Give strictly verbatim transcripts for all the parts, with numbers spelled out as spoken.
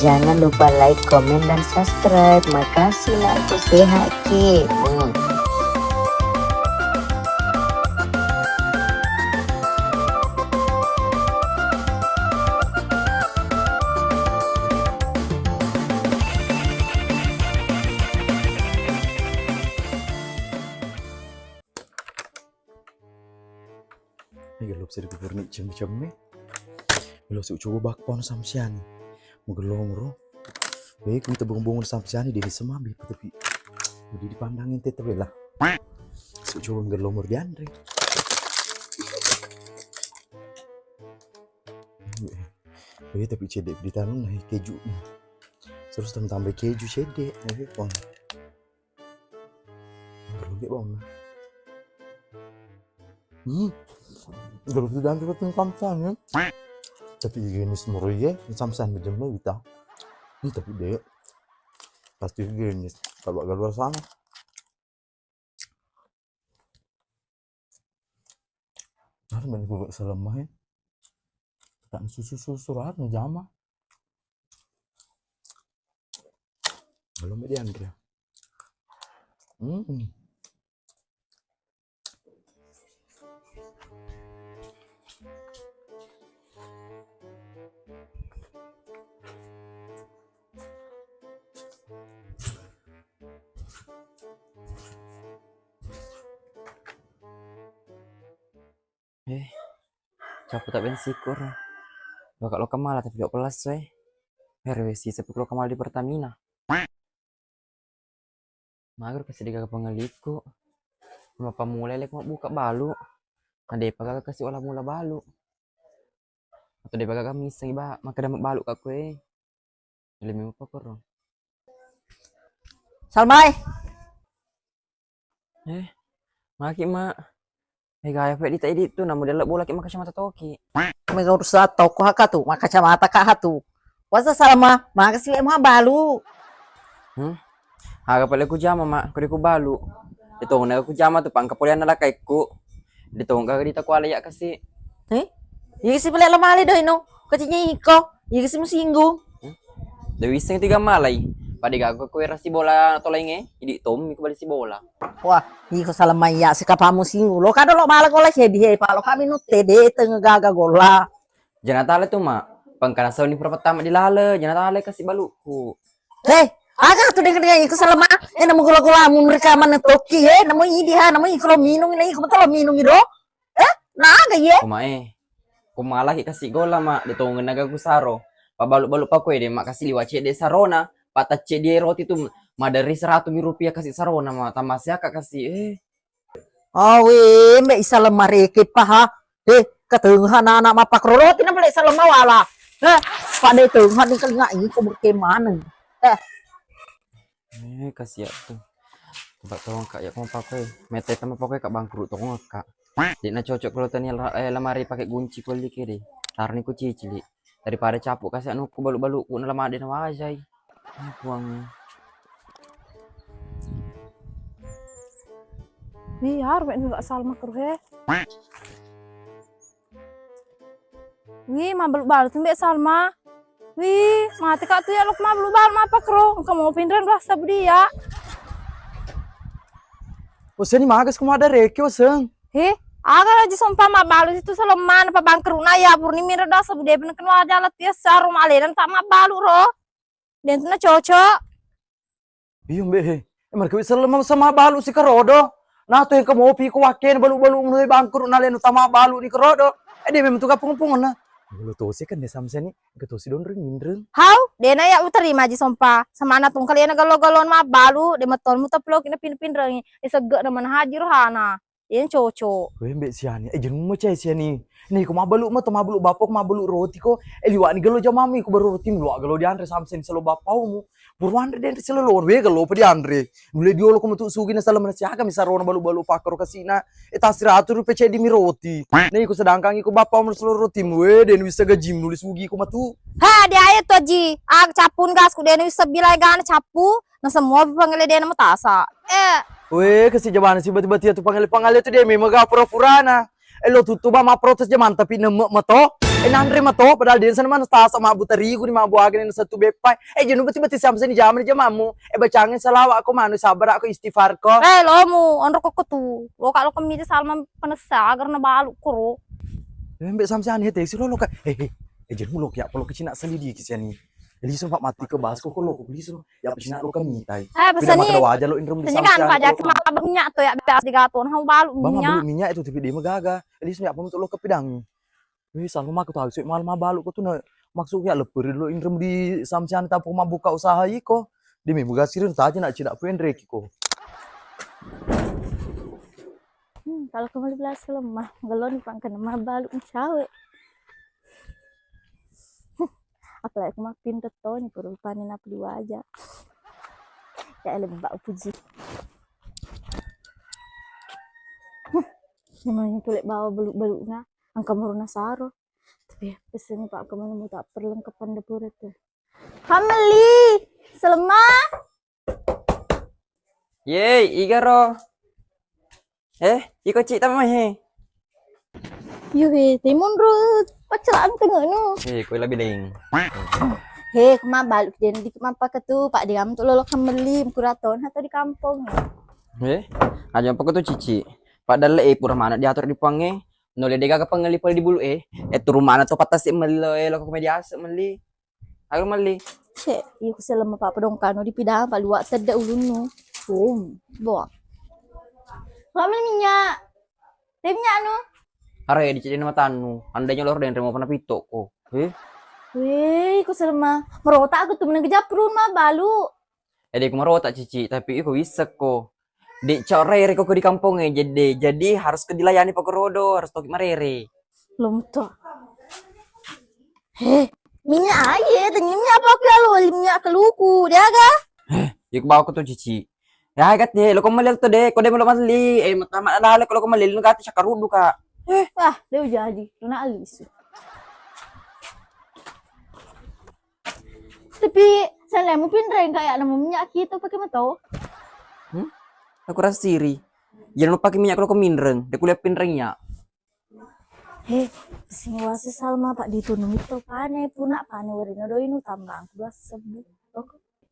Jangan lupa like, komen, dan subscribe. Makasih nak, aku sehat ki. Hmm. Ini gelap sih di kupurni cemme-cemme. Lo su coba bak pon samsiani. Magello moro. Weh, ku ita bongong-bongong samsiani, deni semabi tapi. Jadi dipandangin tete bela. Su coba magello moro dianre. Weh, tapi cedde di tanah keju. Terus tambah keju cedde. Weh, pon. Belum dia bang. Hmm. Belum sudah ambil tu samsang ya. Tapi jenis moro ye, samsang berjemur kita. Hmm, tapi dia pasti jenis kalau ke luar sana. Harus main bubuk selemah ya. Tak susu-susu harus jama. Belum dia Andrea. Hmm. Eh, cappu tak bensiku ro. Loka-loka mala tapi dua belas eh. Herwe sisa loka mala di Pertamina. Mager kasi degaga pangaliku. Mappammula leko mabbuka balu. Nadepa gaga kasi ola mula balu. Atau depa gaga missengi ba makkeda mabbalu ka kue. Lemi mappakorong. Salmai. Eh, maki ma. Eh, gaya pe dita idi tu namu della bola ki makacamata toki. Mega urusan toko haka tu, makacamata ka hatu. Wasa Salma, makasi lemu balu. Hmm? Aga pale ku jama ma, kodi ku balu. Ditongna ku jama tu pangka polianna lakaiku. Ditongga dita kuala ya kasi. Eh? Iya kasi pale lemale doi no. Kecinya iko. Iya kasi musinggung. Hmm? Dewi seng tiga malai. Pada gaga ku era si bola tolainge. Idi tommi ku bali si bola. Wah, iko salah maiya sikapamu singu. Lo kado lo mala gola cedi he, palo kami nutte de tengah gaga gola. Jana tale tu ma. Pangkana sauni pertama di lale, jana tale kasi baluku. Hei, aga tu dengan dengan iko salah ma. Eh namu gola-gola mu mereka mana toki he, namu idi ha, namu iko lo minung ini, iko betul lo minung ido. Eh, naga ye? Kuma eh. Kumala ki kasi gola ma, de tongenna gaga ku saro. Pabalu-balu pakue de ma kasi liwa cedde sarona. Patacce die roti tu maderri seratu mi rupiah kasi sarona ma tamasiaka kasi eh. Awe, mbe isa lemareke paha. Eh, katengha anak mapak roti na bale isa lemawala. Eh, pada tengha ni kenga ini kubur ke mana? Eh. Eh, kasiak tu. Tempat tongkak ya, kamu pakai. Mete kamu pakai kak bangkrut tongkak. Dek na cocok kalau tani la- eh, lemari pakai gunci kuali ke deh. Tarni ku cicili. Daripada capuk kasih anu ku balu-balu ku na lemari na wajai. Eh, puang. Ih, harus enggak Salma keruh eh. Wih, mabalu-balu tu Mbak Salma. Wih, mate kak tu ya lo mabalu-balu mapakro. Engka mau pinreng rasa budia. Waseng ni magas ku mada reke waseng. He, aga lagi sompa mabalu situ seleman apa bangkruna ya purni mira rasa budia pernah kenal aja lah tias sarum aleran tak mabalu ro. Den tu na cocok. Iyo mbe he. Eh, mereka bisa lemah sama balu si kerodo. Nah tu yang kemopi ku waken balu-balu menue bangkrut na lenu tama balu ni kerodo. Eh dia memang tu kapung-pungan na. Bulu tosi kan dia samseni, ke tosi don ring mindreng. Hau, dena ya uterima ji sompa. Sama anak tungkal ya galo-galo ma balu, de meton mu teplo kina pin-pinreng. Eh sege na mana haji rohana. Iya cocok. Wembe siani, eh jeneng macai siani. Nih, ko mabalu ma to mabalu bapok mabalu roti ko. Eh liwani gelo jamami ko baru roti luak gelo dianre samseni selo bapaumu. Purwanre denre selo lor we gelo pa dianre. Nule diolo ko metu sugi na salam na siaga mi sarona balu-balu pakro kasina. Eh tas seratus rupiah cedi mi roti. Nih, ko sedangkan iko bapaumu selo roti mu we den wisa gajimu nule sugi ko matu. Ha, dia ayo to ji. Ah, capun gas ku den wisa bilai gana capu. Na semua pangele dena matasa. Eh. Weh, kasi jabana si bati-bati tu pangale-pangale tu dia memang ga pura-purana. Eh, lo tuttu ba mapprotes jamang, tapi nemme mato. Eh, nanre mato, padahal dia sana mana tasa mabbu terigu ni, mabbu aga ni satu beppai. Eh, jenu beti-beti samseni jamang ni jamammu. Eh, bacangen salawat ko manu, sabar ko, istighfar ko. Eh, lomu, onro koko tu. Lo kak lo kemite Salma penesa agar na balu koro. Eh, mbak samseni hete si lo lo kak. Eh, eh, eh, jenu lo kak, lo kecina selidiki siani. Lisu, Pak, mati ke bas, kok lo, kok lisu. Ya, pasti nak lo kan mitai. Eh, pasti nak lo inrem di samsian, Pak, jaki mabuk minyak tuh, ya, biasa digaton, hau balu minyak. Balu minyak itu, tapi dia megaga. Lisu, ya, apa untuk lo kepidang? Wih, selalu mah aku tahu, sih, malam balu kok tuh, nah, maksudnya leper lo inrem di samsian, tapi mau buka usaha iko. Dia memang gak sirun saja nak cina pendrek iko. Hmm, kalau kembali belas lemah, gelon pangkana mabalu cawe. Apalagi aku mah pinter to ni, perlu panen apa dua aja. Ya, lebba upuji. Huh, memang pule bawa beluk-belukna, angka muruna saro. Tapi ya, pesen Pak, kemana mau tak perlengkapan dapur itu. Hameli, selema. Yei, igaro. Eh, iko cik tama he. Yo he, timun ro pacalaan tengah no. Eh, koi labi leng. He, kema balu den di kema paketu, Pak, diam tu lolo kembali kuraton atau di kampung. Eh, aja paketu cici. Padahal eh pura mana diatur di puange. Nole dega ke pengeli pole di bulu eh. Eh, turu mana to patasi melo eh, loko media ase meli. Aku melli. Cek, iya ku selama Pak Pedongkano dipidang Pak Luak tedda ulunnu. Boom, boa. Kami minyak. Minyak anu. Are di cedena matannu. Andainya lor denre mau pernah pitok ko. Eh? Weh, ku selama merota aku tuh menang kejap rumah balu. Ede ku merota cici, tapi iko wisek ko. Dek cok rere ko di kampong e, jadi, jadi harus ke dilayani pokorodo, harus toki marere. Lomto. He, minyak aye, tanya minyak apa ke lo, minyak keluku, dia ga? He, iku bawa ko tu cici. Ya, kat deh, lo ko meli tu deh, ko deh lo meli, eh, mata mak dah lo ko meli, lo gati cakarudu ka. Eh, wah, dia jadi, lo nak lisu. Tapi, sana mau pinreng kayak nemu minyak kita pakai motor. Hmm? Aku rasa siri. Jangan lupa pakai minyak kalau ko minreng, deh kuliah pinreng ya. He, sing wase Salma Pak ditunumi to pane puna pane werino doinu tambang dua sebu.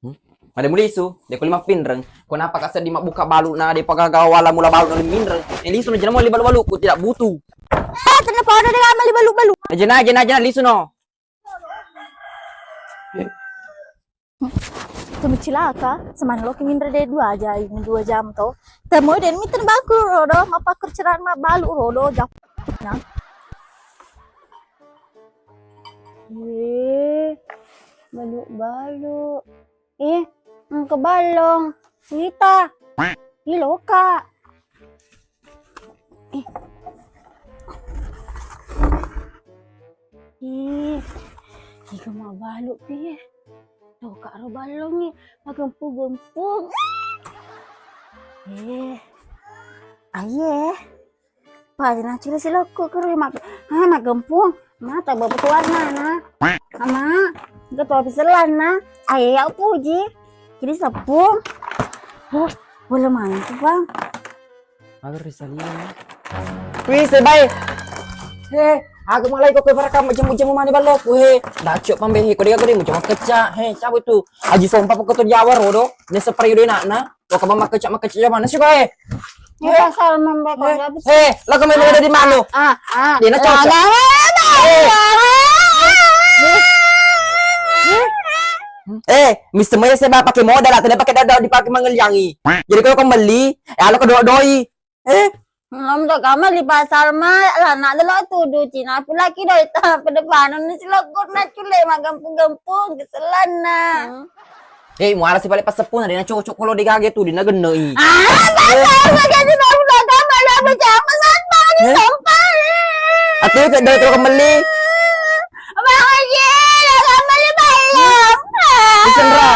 Hmm? Ada mulisu, dia kuliah pinreng. Kenapa kasih di mak buka balu na dia pakai gawala mula balu na minreng? Ini lisu na jenama li balu-balu ku tidak butuh. Eh, kenapa ada dia meli balu-balu? Eh, jena, jena, jena lisu no. Temu cilaka, semana lo kengindra de dua aja ini dua jam to. Temu den miten bangku rodo, mapakkerceran ma balu rodo jam. Nah. Eh, balu-balu. Eh, engke balong. Wita. Ih, loka. Eh. Ih, iga mabalu pi. Loka ro balongi, magempung-gempung. Eh. Aye. Paja nacuri silokku kuru mak-, ha, magempung. Mata bapak warna na. Ama, ketua piselan na. Aye, ya puji. Jadi sepung. Oh, boleh main tuh, Bang. Aga risalina. Wih, sebai. He, aga mulai kok keparakam jemu-jemu mani balokku he. Daco pambehe kode aku deh mau coba keca. He, cabut tuh. Aji sompa pokok tuh Jawa rodo. Ne seperti udah enak na. Lo kama makecak-makecak zaman sih kok, eh. Ini pasal membuat kode habis. Eh, lo kama udah di mana? Ah, ah. Dia nak cocok. Eh. Eh, mister Maya saya pakai modal atau dia pakai dada dipakai mangeliangi. Jadi kalau kau beli, ya lo kedua doi. Eh, Ngom to kama di pasar ma, lana delo tudu Cina pulaki doi ta pada panon ni silokkur na cule magempung-gempung keselan na. Eh, muara si balik pas seppuh na dena cocok kalau degage tu dena gennei. Ah, pasar ma jadi baru datang pada apa jangan banget banget sampah. Atuh ke doi terus kembali. Bang Haji, jangan beli balon. Disenra.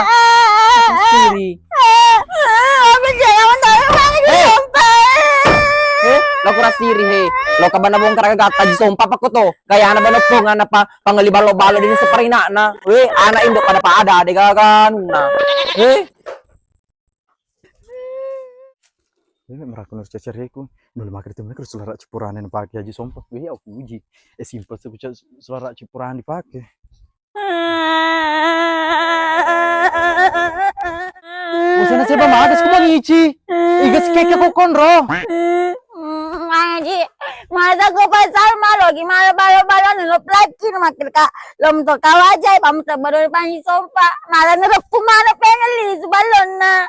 Siri. Apa jangan tahu lagi sampah. Eh, lo kurang siri he. Lo kabana bongkar kagak taji sompa pakko to. Kayak anak bana pong anak pa pangeli balo-balo di seperinakna. Weh, anak induk pada pada deh gagan. Nah. Eh. Ini merakun harus cecereku. Nulle makkeda tu, makkeda sulara cipurane napake Haji Sompa. Wih, aku uji. Eh, simpel sih, sulara cipurane dipake. Usana seba magas ku mangici. Iga sikeke ko konro. Mangici. Masa ko pasal malo gimana balo-balo nelo plaki no makkeda ka. Lom to kawajai pam to bado pangi Sompa. Mala nero kumana pengen li sebalonna.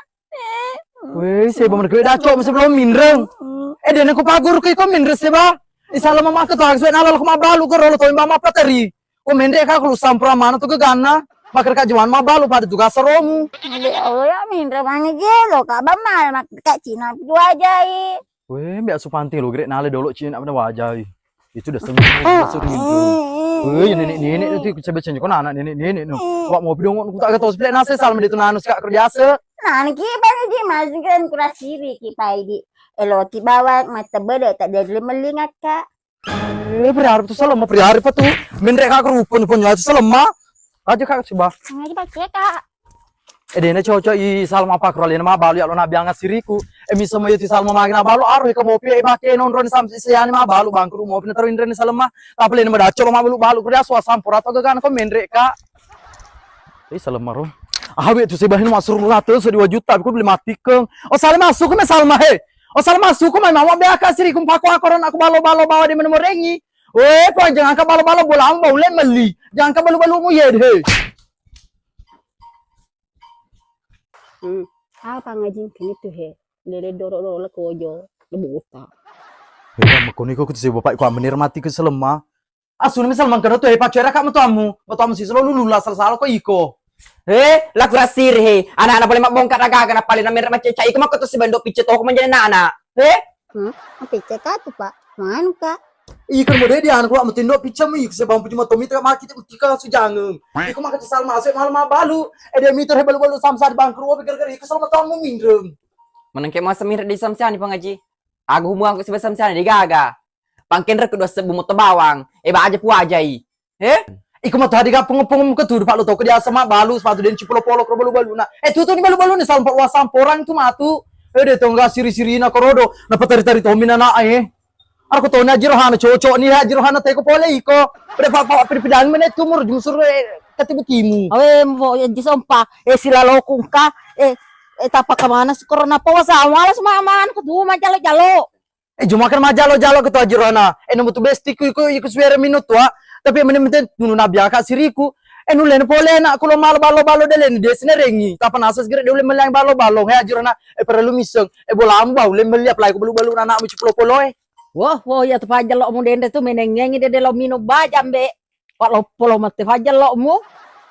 Weh, seba mana kue daco mesti belum minreng. Eh, dene ko paguru ko iko minreng seba. Isala mama ke tuang suwe nalal ko mabalu ko rolo to imba mapateri. Ko menre ka ko sampura mana tu gegana. Makkeda ka jaman mabalu pada tugas romu. Ade, oh ya, minreng mana jelo ka bamal makkeda ka Cina dua jai. Weh, mbak supanti lo gere nale dolo Cina pada wajai. Itu udah sering, udah sering itu. Weh, ya nenek-nenek itu ikut sebecen ko anak nenek-nenek no. Wak mau pidong ku tak tahu sebelah nase salam di tunanus kak kerja se. Nah, niki bang di mas kan kurasiri ki pai di. Elo ki bawang mata beda tak jadi melingakka. Eh, berharap tu selama berharap apa tu? Menre kak kerupun pun itu selama. Aja kak coba. Ngai pakai kak. Eh, dena cocok i Salma apa kro lena mabalu ya lo nabiang asiriku. Eh, miso mo yeti Salma magina balu aru ke mopi e bake nonron sam sisiyani mabalu bangkru mopi na terus inreni Salma. Tapi lena madaco lo mabalu-balu kro dia suasana pura to gagana ko menre ka. Eh, Salma ro. Ah, we tu sebahin masuk rata so dua juta aku beli mati keng. Oh, Salma masuk me Salma he. Oh, Salma masuk me mama be aka asiriku paku aku ron aku balo-balo bawa di menemorengi. Weh, ko jangan ka balo-balo bola am bau le meli. Jangan ka balu-balu mu ye he. Hmm. Apa ngajing kini tu he? Lele doro-doro le kojo, le buta. Hei, kamu koni ko kutu si bapak ko menir mati ke selema. Asuni misal mangkana tu he pacara kak matuamu. Matuamu si selalu lula salah-salah ko iko. Eh, laku rasir he. Anak-anak boleh mak bongkar raga-raga na paling na merah macam cai ko mak tu si bando pice toko menjadi anak-anak. Eh? Hmm, pice ka tu, Pak. Manu ka? Iko mo de dia anu ko mutindo pice mi sebab puji moto mita maki te utika sujangeng. Iko maka sal masuk malam mabalu. Eh, dia mito he balu-balu samsar bangkru obi gara-gara iko sama tamu minrem. Menengke masa minrem di samsiani pangaji. Aku humuang ko sebab samsiani digaga. Pangkenre kedua sebu moto bawang. Eh, baja puajai. Eh? Iko matu hadi ga pengepung ke tu pak lo toko dia sama balu sepatu den cipolo-polo kro balu-balu na. Eh, tutu ni balu-balu ni sampah uang samporang tu matu. Eh, de tongga siri-sirina korodo. Na patari-tari tomina na eh. Arko tona Haji Rohana cocok ni Haji Rohana teko pole iko. Pada pak pak pidang mene tumur jusur eh katibu timu. Awe mo Haji Sompa eh silalokung ka eh eh tapa kemana si corona pa wasa wala semaman ketu majalo-jalo. Eh, juma kan majalo-jalo ketu Haji Rohana. Eh, nemu tu besti ku iku iku suara minut tua. Tapi mene mete tunu nabi aka siriku. Eh, nulen pole anak kulo malo balo-balo delen dia sini rengi. Tapa nasa segera dia ulen meliang balo-balo he Haji Rohana. Eh, perlu miseng. Eh, bola amba ulen meli apalagi ku balu-balu anak mu cipolo-polo eh. Woh, woh, iya tu pajalo mu dende tu menengengi dede lo minum bajambe. Pak loppo lo mate faja lo mu.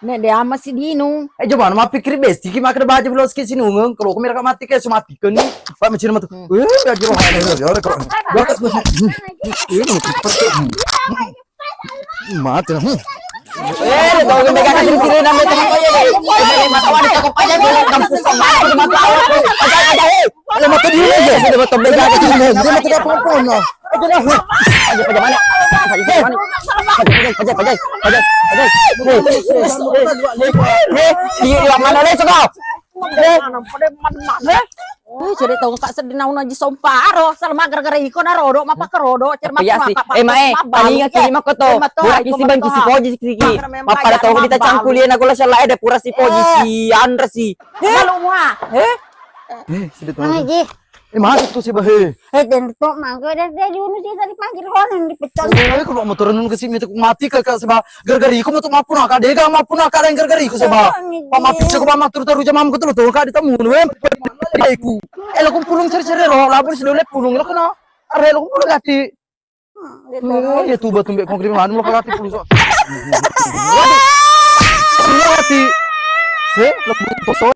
Ne de ama si dinu. Eh, coba nama pikir besti ki makna baja pulo ski sinungeng. Kalau aku mereka mati kayak semati kan ni. Pak mencina mati. Eh, ya jero. Ya kok. Bakas. Eh, lu cepet. Mati lah. Eh, tau gede kan sini sini namanya teman kau ya. Eh, mata wani cakep aja dulu. Kampus sama aku mata awak. Aja aja eh. Ada mata dia aja. Ada mata beda aja. Dia mata dia perempuan. Aja lah. Aja pada mana? Aja pada mana? Aja, aja, aja, aja, aja. Hei, hei, hei, di, di mana le suka? Hei. Eh, jadi tau kak sedih nauna ji somparo, selama gara-gara iko na rodo, mapa ke rodo, cermat. Iya sih. Eh, mae, palinga kiri mako to. Burak isi banci si poji siki. Mapa da tau kita cangkulian aku lah salah ada pura si poji si Andra si. Malu mua. Eh? Eh, sedih tau. Mana ji? Eh, mana tu si bahe? Eh, dan tu mangko dan dia junu si tadi panggil honen di pecah. Eh, kalau motor nun ke sini mati kakak sebab gara-gara iku matu mapun akak dega mapun akak dan gara-gara iku sebab. Pamatu cek pamatu taru jamam ku tu tu kak ditemu nu em. Iku. Eh, lo kumpulung ceri-ceri ro, labur si dole pulung lo kena. Are lo kumpulung gati. Hmm, gitu. Eh, ya tuba tumbe kongkri anu lo kagati pulung so. Gati. Eh, lo pulung so.